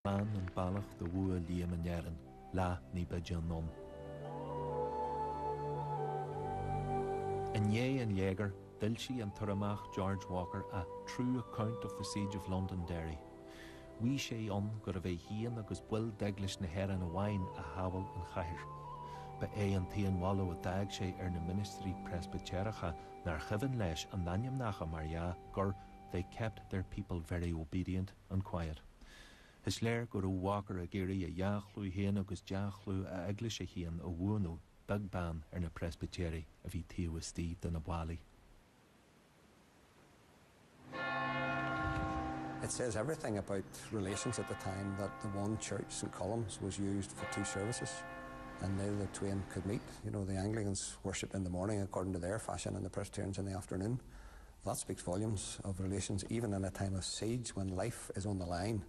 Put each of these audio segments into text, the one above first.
Lean an bealach do bhua Liam in Éirinn, leath ní b'fhaide anonn. I ndiaidh an léigir, d'fhoilsigh an tUrramach George Walker a True Account of the Siege of Londonderry. Mhaígh sé ann gurbh é féin agus baill d'Eaglais na hÉireann amháin a shábháil an chathair. Ba é an t-aon mholadh a d'fhág sé ar na ministrí Preispitéireacha nár chuimhin leis a n-ainmneacha, mar dhea, gur they kept their people very obedient and quiet. Is léir go raibh Walker ag iarraidh a dhea-chlú féin agus dea-chlú a eaglaise féin a bhuanú, beag beann ar na Preispitéirigh a bhí taobh istigh de na ballaí. It says everything about relations at the time that the one church, St Columb's, was used for two services and neither the twain could meet. You know, the Anglicans worshipped in the morning according to their fashion and the Presbyterians in the afternoon. That speaks volumes of relations, even in a time of siege when life is on the line.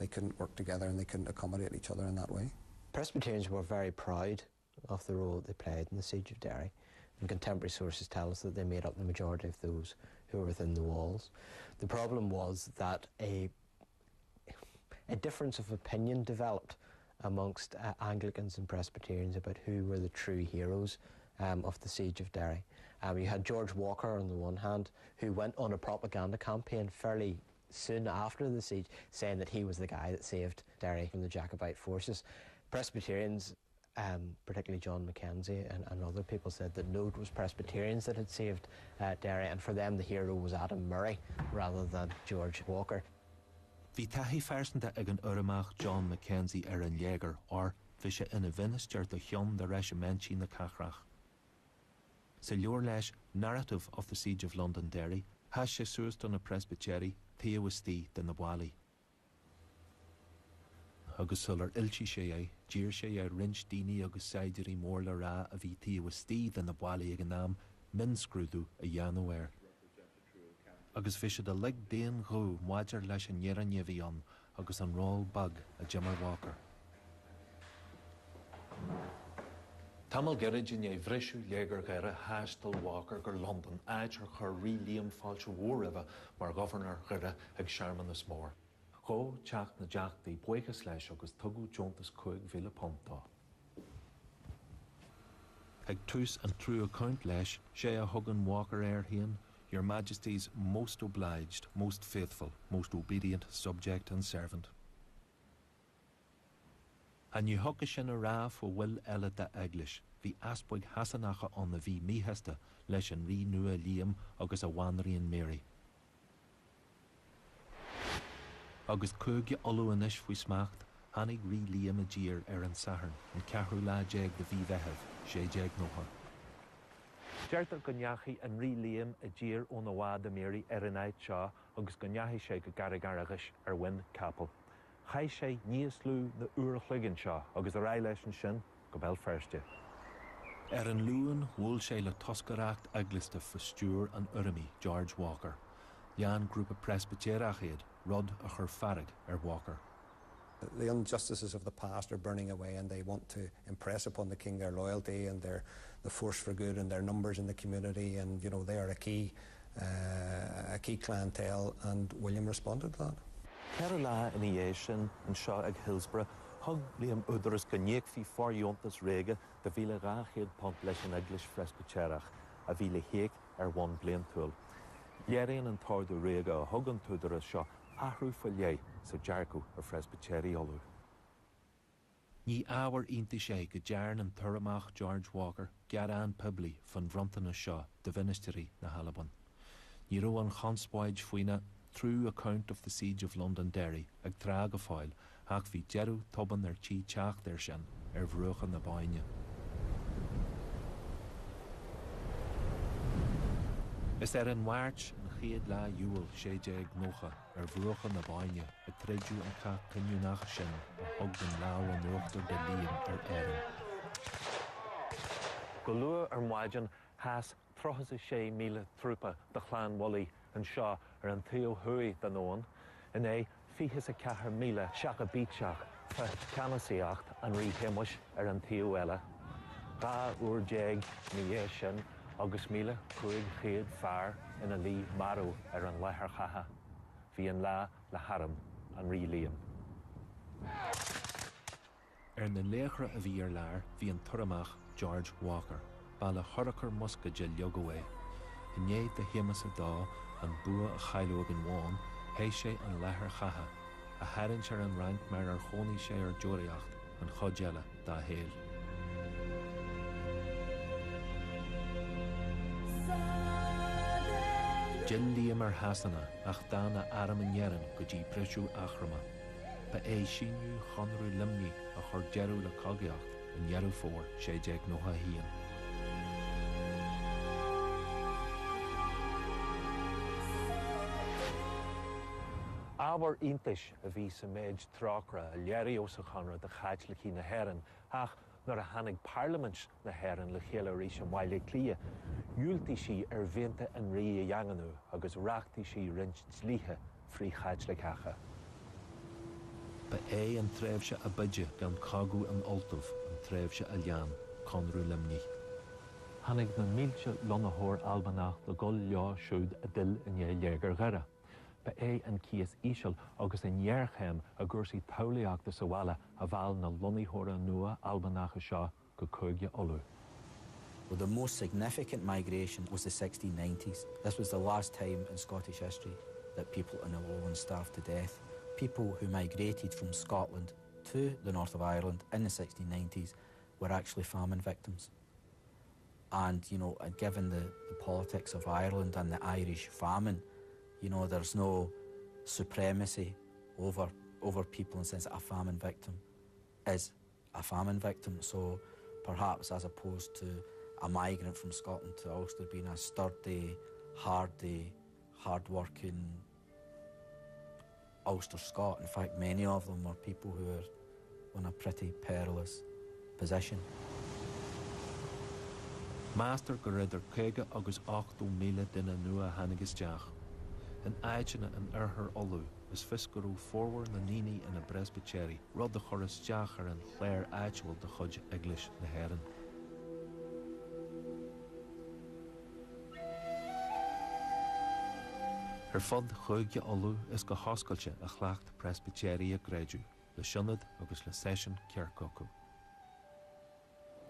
They couldn't work together and they couldn't accommodate each other in that way. Presbyterians were very proud of the role they played in the Siege of Derry. And contemporary sources tell us that they made up the majority of those who were within the walls. The problem was that a, a difference of opinion developed amongst uh, Anglicans and Presbyterians about who were the true heroes um, of the Siege of Derry. Um, you had George Walker on the one hand, who went on a propaganda campaign fairly soon after the siege, saying that he was the guy that saved Derry from the Jacobite forces. Presbyterians, um, particularly John Mackenzie and, and other people, said that no, it was Presbyterians that had saved uh, Derry, and for them the hero was Adam Murray rather than George Walker. Bhí taithí phearsanta ag an Urramach John Mackenzie ar an léigear, óir bhí sé ina mhinistir do cheann de reisimintí na cathrach. Sa leabhar leis Narrative of the Siege of Londonderry, sheas sé suas do na Preispitéirigh taobh istigh de na ballaí. Agus sular fhoilsigh sé é, d'iarr sé ar roinnt daoine agus saighdiúirí mór le rá a bhí taobh istigh de na ballaí ag an am mionscrúdú a dhéanamh air. Agus bhí siad uilig d'aon ghuth maidir leis an fhírinne a bhí ann agus an ról beag a d'imir Walker. Tamall gairid i ndiaidh bhriseadh Léigear Dhoire thaistil Walker go Londain, áit ar chuir Rí Liam fáilte mhór roimhe mar Ghobharnóir Dhoire ag searmanas mór. Ghabh Teach na dTeachtaí buíochas leis agus tugadh deontas £5,000 dó. Ag tús an True Account leis, sé a thugann Walker air féin, Your Majesty's most obliged, most faithful, most obedient subject and servant. Ach ní thiocfadh sin a rá faoi bhaill eile dá eaglais, bhí easpaig Shasanacha ann a bhí míshásta leis an rí nua Liam agus a bhanríon Mary. Agus Cúige Uladh anois faoi smacht, tháinig Rí Liam i dtír ar an Satharn, an ceathrú lá déag de mhí Mheithimh, 1690. Deirtear go ndeachaigh an Rí Liam i dtír óna bhád i Mary ar an áit seo agus go ndeachaigh sé go Carraig Fhearghais ar mhuin capaill. Chaith sé níos lú na uair a chloig anseo agus ar aghaidh leis ansin go Béal Feirste. Ar an Luan, bhuail sé le toscaireacht eaglasta faoi stiúir an Urramaigh, George Walker. Lean grúpa Preispitéireach iad, rud a chuir fearg ar Walker. The injustices of the past are burning away and they want to impress upon the king their loyalty and their the force for good and their numbers in the community and you know they are a key uh, a key clientele and William responded to that. Ceithre lá ina dhiaidh sin, anseo ag Hillsborough, thug Liam údarás go n-íocfaí fóirdheontas ríoga de £1,200 leis an Eaglais Phreispitéireach, a bhí le híoc ar bhonn bliantúil. Léiríonn an t-ordú ríoga a thug an t-údarás seo athrú faoi leith sa dearcadh ar Phreispitéirigh Uladh. Ní ábhar iontais é go dtearn an tUrramach George Walker gearán poiblí fán bhronntanas seo do mhinistéirí na hAlban. Ní raibh an chonspóid faoina True Account of the Siege of Londonderry ag trá go fóill ach bhí deireadh tobann ar tí teacht air sin ar bhruacha na Bóinne. Is ar an Mháirt, an chéad lá d'Iúil 1690, ar bhruacha na Bóinne a troideadh an cath cinniúnach sin a thug an lámh in uachtar do Liam ar Éirinn. Go luath ar maidin sheas 36,000 trúpa de Chlann Mhullaigh anseo ar an taobh thuaidh den abhainn, in aghaidh 24,000 Seacaibíteach fá cheannasaíocht an Rí Shéamais ar an taobh eile. 12 uair ina dhiaidh sin agus 1,500 fear ina luí marbh ar an láthair chatha, bhí an lá le harm an Rí Liam. Ar na laochra a bhí ar lár bhí an tUrramach George Walker. Ba le hurchar muscaeid a leagadh é. I ndiaidh do Shéamus a Dó an bua a chailleadh ag an Bhóinn, théis sé an láthair chatha a tharraingt ar an Fhrainc mar ar chónaigh sé ar deoraíocht an chuid eile dá shaol. D'fhill Liam ar Shasana ach d'fhan a arm in Éirinn go dtí briseadh Eachroma. Ba é síniú Chonradh Luimnigh a chuir deireadh le cogaíocht i nDeireadh Fómhair 1691. Ábhar iontais a bhí sa méid trócaire a léiríodh sa Chonradh do Chaitlicigh na hÉireann ach nuair a tháinig Parlaimint na hÉireann le chéile arís i mBaile Átha Cliath, dhiúltaigh sí ar mhianta an Rí a dhaingniú agus reachtaigh sí roinnt dlíthe frith-Chaitliceacha. Ba é an tréimhse ab fhaide gan cogadh in Ultaibh an tréimhse a lean Conradh Luimnigh. Tháinig na mílte lonnaitheoir Albanach le dhul leo siúd a d'fhill i ndiaidh Léigear Dhoire. Ba é an cíos íseal agus an ghéarchéim i gcúrsaí talmhaíochta sa bhaile a mheall na lonnaitheoirí nua Albanacha seo go Cúige Uladh. Well, the most significant migration was the 1690s. This was the last time in Scottish history that people in the lowlands starved to death. People who migrated from Scotland to the north of Ireland in the 1690s were actually famine victims. And, you know, and given the, the politics of Ireland and the Irish famine, you know, there's no supremacy over, over people in the sense that a famine victim is a famine victim. So perhaps as opposed to a migrant from Scotland to Ulster being a sturdy, hardy, hard-working Ulster Scot. In fact, many of them were people who are in a pretty perilous position. Meastar gur idir 50 agus 80,000 duine nua a tháinig isteach. In áiteanna in oirthear Uladh, is fios go raibh formhór na ndaoine ina bPreispitéirigh, rud a chuir isteach ar an chléir áitiúil de chuid Eaglais na hÉireann. Ar fud Chúige Uladh is go hoscailte a chleacht Preispitéirigh a gcreideamh, le sionad agus le seisiún kirk acu.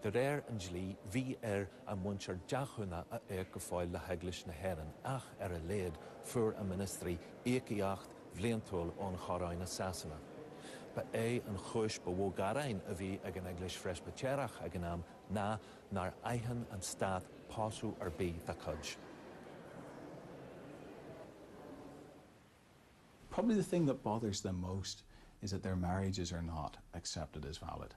De réir an dlí, bhí ar a muintir deachúna a íoc go fóill le hEaglais na hÉireann ach, ar a laghad, fuair a ministrí íocaíocht bhliantúil ón Choróin i Sasana. Ba é an chúis ba mhó gearáin a bhí ag an Eaglais Phreispitéireach ag an am ná nár aithin an stát pósadh ar bith dá cuid. Probably the thing that bothers them most is that their marriages are not accepted as valid,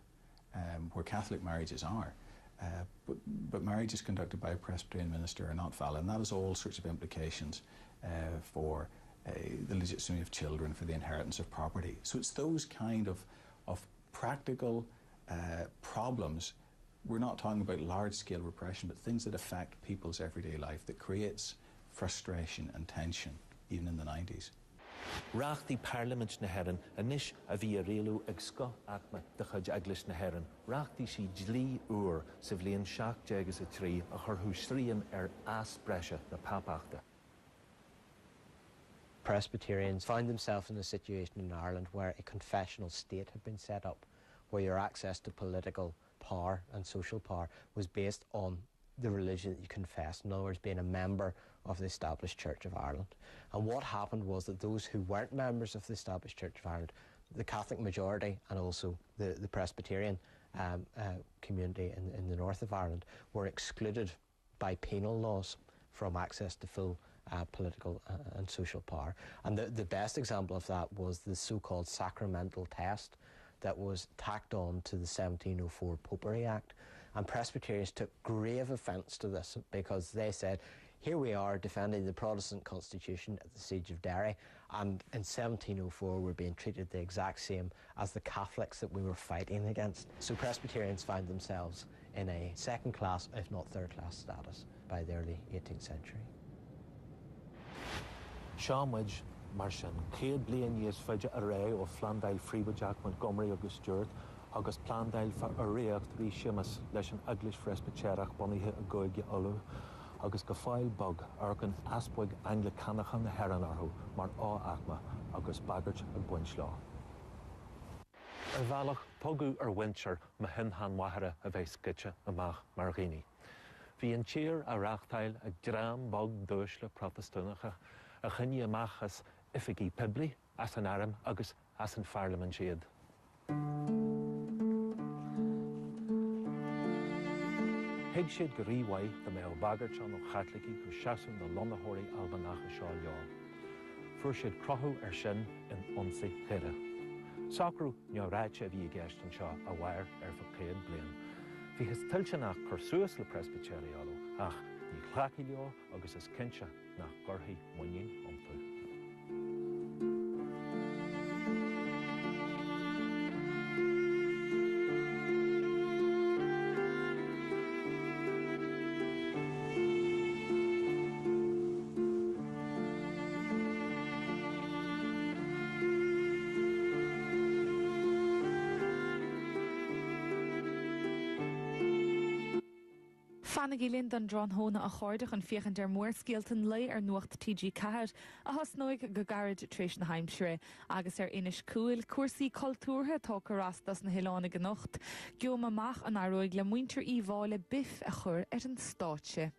um, where Catholic marriages are. Uh, but, but marriages conducted by a Presbyterian minister are not valid, and that has all sorts of implications uh, for uh, the legitimacy of children, for the inheritance of property. So it's those kind of, of practical uh, problems. We're not talking about large-scale repression, but things that affect people's everyday life that creates frustration and tension, even in the 90s. Reachtaigh Parlaimint na hÉireann anois a bhí á rialú ag scoth-aicme de chuid Eaglais na hÉireann, reachtaigh sí dlí úr sa bhliain 1703 a chuirfeadh srian ar fhás breise na pápachta. Presbyterians found themselves in a situation in Ireland where a confessional state had been set up, where your access to political power and social power was based on the religion that you confessed, in other words, being a member of the established Church of Ireland. And what happened was that those who weren't members of the established Church of Ireland, the Catholic majority and also the, the Presbyterian um, uh, community in, in the north of Ireland, were excluded by penal laws from access to full uh, political uh, and social power. And the, the best example of that was the so-called sacramental test that was tacked on to the 1704 Popery Act. And Presbyterians took grave offence to this because they said, here we are defending the Protestant constitution at the siege of Derry, and in 1704 we're being treated the exact same as the Catholics that we were fighting against. So Presbyterians found themselves in a second class, if not third class status by the early 18th century. Seo muid, mar sin, 100 bliain níos faide ar aghaidh ó phlandáil phríobháideach Montgomery agus Stuart agus plandáil fo-urraíocht Rí Séamus leis an Eaglais Phreispitéireach bunaithe i gCúige Uladh, agus go fóill beag amharcann easpaig Anglacánacha na hÉireann orthu mar fho-aicme agus bagairt ag baint leo. Ar bhealach, tugadh ar mhuintir mo shin-sheanmháthara a bheith scoite amach mar dhaoine. Bhí an tír á reáchtáil ag dream beag d'uaisle Protastúnacha a choinnigh amach as oifigí poiblí, as an arm agus as an pharlaimint iad. Thuig siad go rímhaith dá mbeadh bagairt ann ó Chaitlicigh go seasfadh na lonnaitheoirí Albanacha seo leo. Fuair siad cruthú air sin in ionsaí Dhoire. Socrú neamhráite a bhí i gceist anseo a mhair ar feadh 100 bliain. Bhíothas toilteanach cur suas le Preispitéirigh Uladh ach ní ghlacfaí leo agus is cinnte nach gcuirfí muinín iontu. Fanaigí linn don dtráthnóna a chairde chun féachaint ar mhórscéalta an lae ar Nuacht TG4, a thosnóidh go gairid tar éis na haimsire, agus ar Inis Cúil, cúrsaí cultúrtha tógtha as dos na hoileánaigh anocht. Gheobhaidh amach an éireoidh le muintir Uí Mháille Biff a chur ar an stáitse.